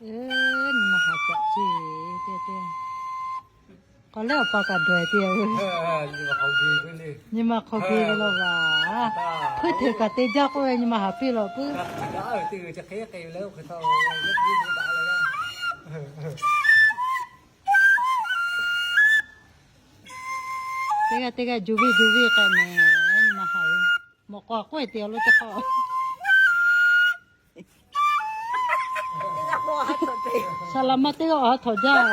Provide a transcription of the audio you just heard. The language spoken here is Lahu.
Nyi ma haˍ caꞈ ceˇ te te. K'awꞈ lehˬ awˬ pa kaꞈ dawˬ-e te. Nyi ma hk'aw ge ve law vaˬ. Hpuiˇ hteꞈ kaꞈ te jaˇ k'oˆ ve nyi ma haˍ piˇ lawˬ puiˉ. Teˇ g'aˇ teˇ g'aˇ juˇ viˇ juˇ viˇ k'ai mehˍ, nyi ma haˍ ve. Mawꞈ k'aw k'oˆ-e te awˬ lo teˇ hk'aˇ. Saˍ laˍ maˇ teˇ g'aˇ awˬ ha htawꞈ jaˇ.